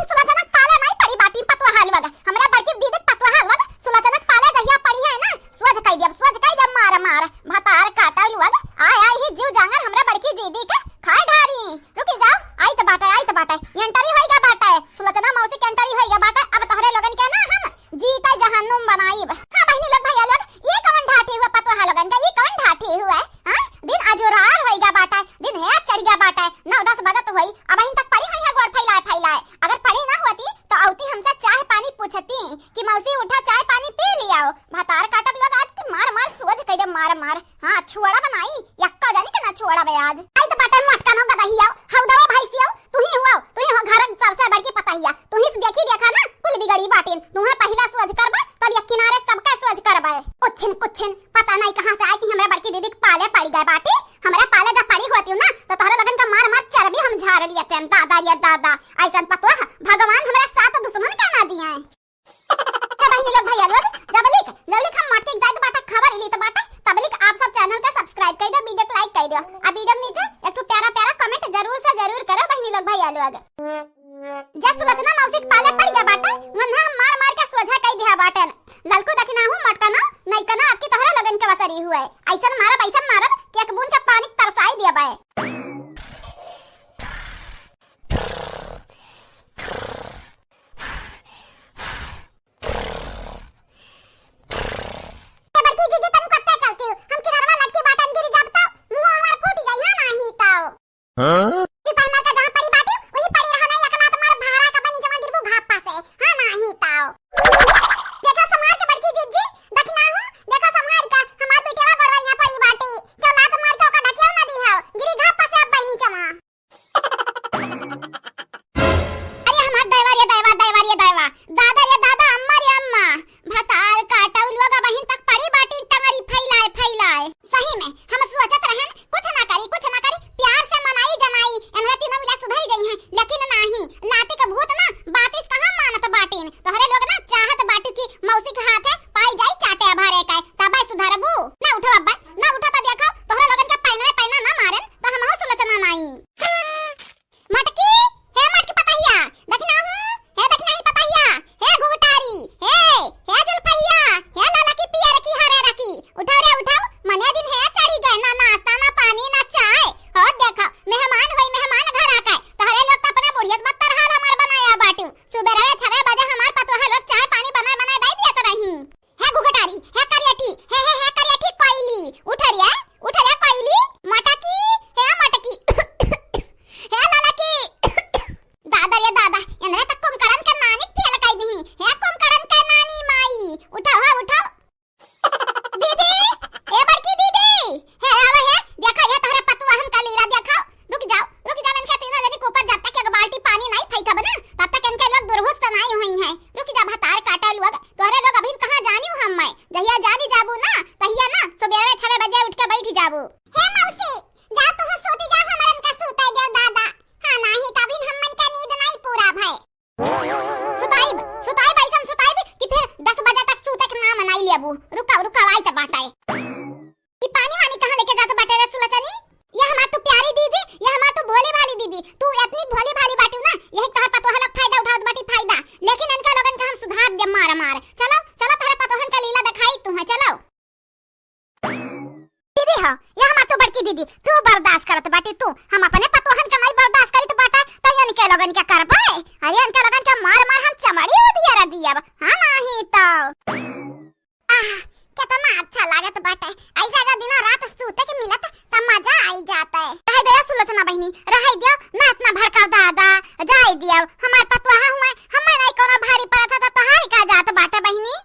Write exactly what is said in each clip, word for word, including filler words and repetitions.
सुलोचना के पाले नाहीं पड़ी बाटी पतोहा लोग, हमरा बड़की दीदी के पतोहा लोग, सुलोचना के पाले जहिया पड़ी है ना, सोझ कइ देब, सोझ कइ देब, मार मार, भतार काटा लोग, आय आय ही जीव जांगर हमरा बड़की दीदी के खाए ढारी। रुकी जाओ, आइत बाटे, आइत बाटे, entry होइगा बाटे, सुलोचना मौसी के entry होइगा बाटे, अब तोहरे लोगन के ना हम जी का जहन्नुम बनाइब। हाँ बहिनी लोग, भैया लोग, ई कवन ढाठी हुआ पतोहा लोगन का, ई कवन ढाठी हुआ? हाँ, दिन अजुरार होइगा बाटे, दिन है चढ़िया बाटे, नौ दस बजत होई, अबहिन तक पड़ी हुई है गोड़ फैलाए फैलाए। अगर पड़ी ना होती तो औती हमसे चाय पानी पूछती कि मौसी उठा चाय पानी पी लियाओ। भतार काटक लोग आज के मार मार सोझ कइ दे, मार मार। हाँ, छोड़ा बनाई, यक्का जानी के ना छोड़ा बे आज। आई तो बाटे मटका नो गदहिया, हौदवा भैंसिया, तू ही हुआ, तू ही हो घर सबसे बड़की पतहिया, तू ही से देखी देखा ना कुल बिगड़ी बाटिन। तू है पहिला सोझ करबे, तब एक किनारे सबके सोझ करबे। कुछिन, कुछिन, पता नहीं कहाँ से आई कि हमरा बड़की दीदी के पाले पड़ी गए बाटी। हमरा पाले जब पड़ी होती ना, तो तोहरे लोगन का मार मार चर्बी हम झाड़ लिए थे, दादा रे दादा। ऐसन पतोह भगवान हमरा साथ दुश्मन का ना दिए। तो बहिनी लोग, भैया लोग, जबलिक, जबलिक हम मटकी जाइत बाटा खबर ली तो बाटा, तबलिक आप सब channel का subscribe कइ दो, video को like कइ दो। आ video के नीचे एक ठो प्यारा प्यारा comment जरूर से जरूर करो बहिनी लोग, भैया लोग। जे सुलोचना मौसी के पाले पड़ गया बाटा, उन्हें हम मार मार के सोझा कइ दिया बाटन। ललकू दखिना हूँ, मोटका ना, नैका ना, आपकी तोहरा लोगन के वसरी हुए। ऐसन मारब, ऐसन मारब कि एक बूंद के पानी तरसाई दिया बाए। ए बड़की जीजी, तनी कत्ते चलती हो? हम किनारवा लटकी बाटन गिरी जाब तो मुंह हमार फूट जाई, हाँ नाही तो। हाँ? चुपाई मार के जहाँ पड़ी बाटी, वहीं पड़ी रहा, नहीं एक लात मार भारा का बनी जमा गिरबू घापा से, हाँ नाही तो। देखो संभार के बड़की जीजी, दखिना हूँ, देखो संभार का, हमार बेटेवा गोरवा यहाँ पड़ी बाटी, क्यों लात मार के ओका ढकिया ना दी हो, गिरी घापा से अब बनी जमा। अरे हमार दैवा रे दैवा, दैवा रे दैवा, दादा रे दादा, अम्मा रे अम्मा, भतार काटउ लोग अबहिन तक पड़ी बाटी टंगरी फैलाए फैलाए। सही में हम सोचत रहन कुछ ना करी, कुछ ना करी, प्यार से मनाई जनाई, एनहरे तीनों मिला सुधरी जइहैं, लेकिन नाही, लाती के भूत ना बातिस कहाँ मानत बाटिन। तोहरे लोग ना चाहत बाटू कि मौसी के हाथे पाई जाई चाटे भरे के, तबे सुधरबू। ना उठो अब्बा, ना उठो तो देखो, तोहरे लोगन के पैनवे पैना ना मारेन, तो हमहू सुलोचना माई। मटकी, हे मटकी पतहिया, दखिना हूँ, हे दखिना ही पतहिया, हे घुघटारी, हे, हे जुल्फहिया, हे ललकी पियरकी हरेरकी, उठाओ रे उठाओ, मने दिन हे चढ़ी गए, ना नाश्ता, ना पानी, ना चाय। हो देखो, मेहमान होई मेहमान घर आके, तोहरे लोग तो अपने बुढ़िया से बदतर हाल हमार बनाया बाटू। सुबेरवे छवे बजे हमार पतोह लोग चाय पानी बनाए बनाए दे दिया तो रही। हे घुघटारी, हे करियठी, हे, हे, हे करियठी कोइली, उठ रे, उठ रे कोइली, मटकी, हे मटकी, हे ललकी। दादा रे दादा, एनरे तक कुमकड़न के नानी फेल कइ दिही। हे कुमकड़न के नानी माई, उठाओ, हो उठाओ। दीदी, ए बड़की दीदी, हे आवा हे, देखा ये तोहरे पतुआ हमका लीला देखा। रुक जाओ, रुक जाओ, इनके तीनों जनी के ऊपर जब तक एक बाल्टी पानी नहीं फेंकब ना, तब तक इनके लोग दुरहुस नाई हुई हैं। रुक जा भतार काटा लोग, तोहरे लोग अभी कहाँ जानी हूँ हम मैं, जहिया जानी जाबू ना, तहिया ना सुबेरे छवे बजे उठ के बैठ जाबू। हे मौसी, जा तू सूती जा, हमरन का सूते दे दादा। हाँ नाही तभी हमन का नींद नहीं पूरा भय। सुताइब, सुताइब, ऐसन सुताइब कि फिर दस बजे तक सूते के नाम नाई लेबू। रुका, रुका, आई त बाटे। ई पानी वानी कहाँ लेके जात बाटे रे सुलचनी? ये हमार तू प्यारी दीदी, ये हमार तू भोली भाली दीदी। तू इतनी भोली भाली बाटू ना, यही तोहर पतोह लोग फायदा उठावत बाटी फायदा। लेकिन इनका लोगन का हम सुधार दे मार मार। चलो, चलो तोहरे पतोहन का लीला दिखाई तू है, चलो। दीदी हो, ये हमार तू बड़की दीदी, तू बर्दाश्त करत बाटी तू। हम अपने पतोहन का नहीं बर्दाश्त करी तो बाटा, तो इनके लोगन क्या करबे? अरे इनके लोगन का मार मार हम चमड़ी उधिया रह दियब। हाँ नाही तो। आह, कितना अच्छा लागत बाटे। ऐसा अगर दिनों रात सूते के मिलत, त मजा आई जाते। रहे दियो सुलोचना बहिनी, रहे दियो, ना इतना भड़काओ दादा, जाए दियो। हमार पतोहा हुए, हमें नहीं कोनो भारी पड़त है, तो तोहारी का जात बाटे बहिनी?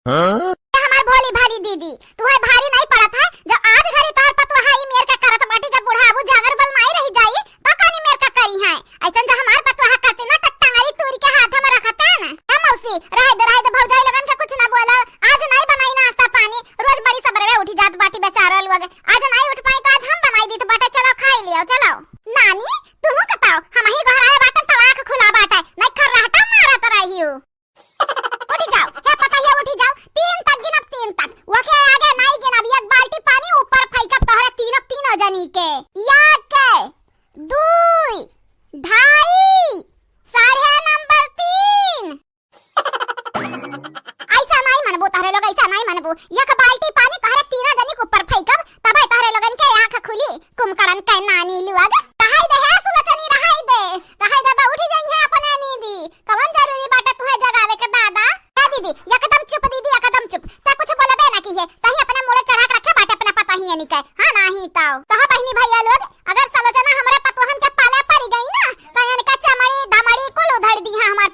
हाँ? ये हमार भोली भाली दीदी, तू है भारी नहीं पड़त है, जब आज घरी तोहर पतोहा ई मेर का करत बाटी, जब बुढ़ाबू जांगर बलमाई रही जाई, तो कौनी मेर का करी है? ऐसन जो हमार पतोहा करती ना, त टंगरी तूरी के हाथ में रखते हैं ना। ए मौसी, रहे दे, रहे दे, भौजाई लोगन के कुछ ना बोला। आज नहीं बनाई नाश्ता पानी, रोज बड़ी सबेरे उठी जात बाटी बेचारा लोग। आज नहीं उठ पाई तो आज हम बनाई दी तो बाटे, चलो खाई लियो, चलो। नानी, तू कताओ, हम ही घर आए बाटे तो आँख खुला बाटे, नहीं खर्राटा मारत रही हो। उठी जाओ, हे पतहिया उठी जाओ, तीन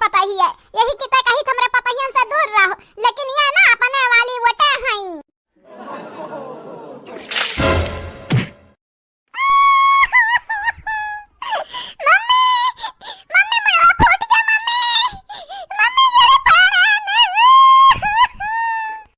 पतही है, यही की तय कही हमरे पतहियन से दूर रहो, लेकिन ये ना अपने वाली वटे हई। मम्मी, मम्मी, मुड़वा फूट गया, मम्मी, मम्मी, गिरे पड़ा ना।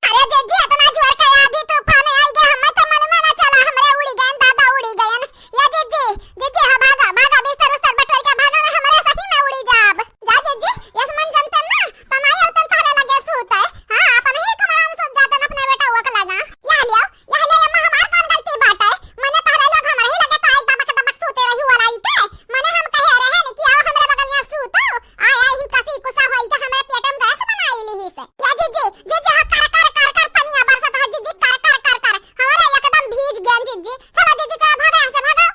अरे जीजी, इतना जोर का आंधी तूफान आई गया, हमें तो मालूम ना चला, हमरे उड़ी गयन, दादा उड़ी गयन। या जीजी, जीजी, हाँ, भागा, भागा, बिस्तर उस्तर बटोर के भागा, ना हमरे सही में उड़ी जाब। जा जीजी, यस मन जनतन ना, तनाई अवतन तहरे लगे सूत है। हाँ, अपन ही कमरा में सूत जातन अपने बेटा हुआ के लगा। या लियो, या लियो, अम्मा, हमार कौन गलती बाटे? मने तहरे लोग हमरे ही लगे ताई दबक दबक सूते रही वाला ई के। मने हम कहे रहे न कि आओ हमरे बगलिया सूतो। आय, आय, हिम कसी कुसा होई के हमरे पेट में गैस बनाई ली ही से। या जीजी, जीजी, हाँ, कर, कर, कर, कर, पनिया बरसत है जीजी, कर, कर, कर, कर। हमारे एकदम भीज गया जीजी। चलो जीजी, चलो, भागो यहाँ से, भागो।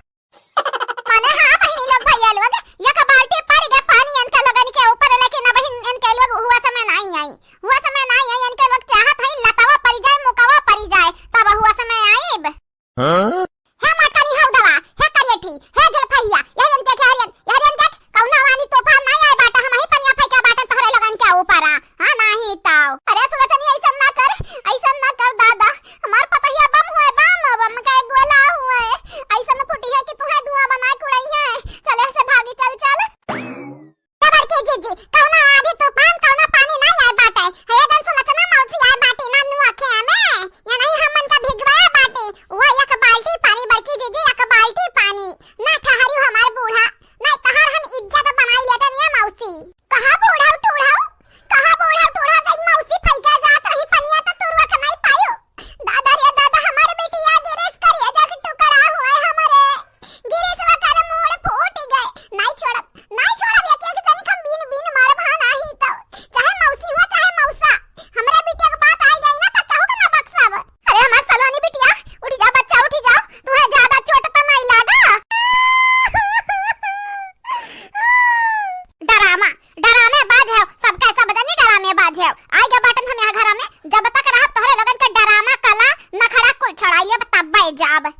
मने हाँ, बहिनी लोग, भैया लोग, एक बाल्टी पड़ गया पानी इनके लोगन के ऊपर, लेकिन अब इन-, इनके लोग हुआ समय नहीं आई, हुआ समय नहीं आई, इनके लोग चाहत है लतावा पड़ जाए, मुकावा पड़ जाए, तब हुआ समय आइब। हाँ? हे मातनी हौ दवा, हे करियठी, हे जुल्फैया, यहरियन देख, यहरियन, यहरियन देख, कौनो आनी तूफान ना आए बाटा, हम ही पनिया फेंका बाटा तोहरे लोगन के ऊपर, आ? हाँ, नाही ताव। अरे सुलोचनी, ऐसन ना कर, ऐसन ना कर दादा, हमार पतहिया बम हुए, बम, बम के गोला हुए, ऐसन फूटी है कि तुहे धुआं बना के उड़ई है। चले से भागी, चल, चल। ए बड़की जीजी, कौनो आधी तूफान, कौनो पानी नाई आए बाटे। हे जन सुलोचना मौसी आए बाटी ना नुआ खे में। या नहीं हमन का भिगवाए बाटी। वो एक बाल्टी पानी बड़की जीजी, एक बाल्टी पानी। ना ठहरी हमार बूढ़ा, ना तहार हम इज्जत बनाई लेते निया मौसी। कहाँ बूढ़ा टूढ़ा? कहाँ बूढ़ा टूढ़ा जब मौसी फैका जात रही पनिया तो तुरुआ के नाई पायो। दादा रे दादा, हमारे बेटिया गिरेस करिया जाके टुकड़ा हुए हमारे। गिरेसवा कर मूड़ फूट गए। नाई छोड़ब, नाई छोड़ब, एक एक जनी हम बीन बीन मारब, हाँ नाही तो। चाहे मौसी हुआ, चाहे मौसा। हमरा बेटिया के बात आई जाई ना, तो केहू के ना बख्शब। अरे हमार सलोनी बिटिया, उठ जा बच्चा, उठ जा। तुहे ज्यादा चोट तो नाई लागा? डरामा, डरामे बाज है, सबका सब जनी डरामे बाज है। आई गया बाटन हम यहाँ घर में, जब तक रहब तोहरे लोगन के डरामा, कला, नखड़ा कुल छोड़ाई लेब, तब्बे जाब।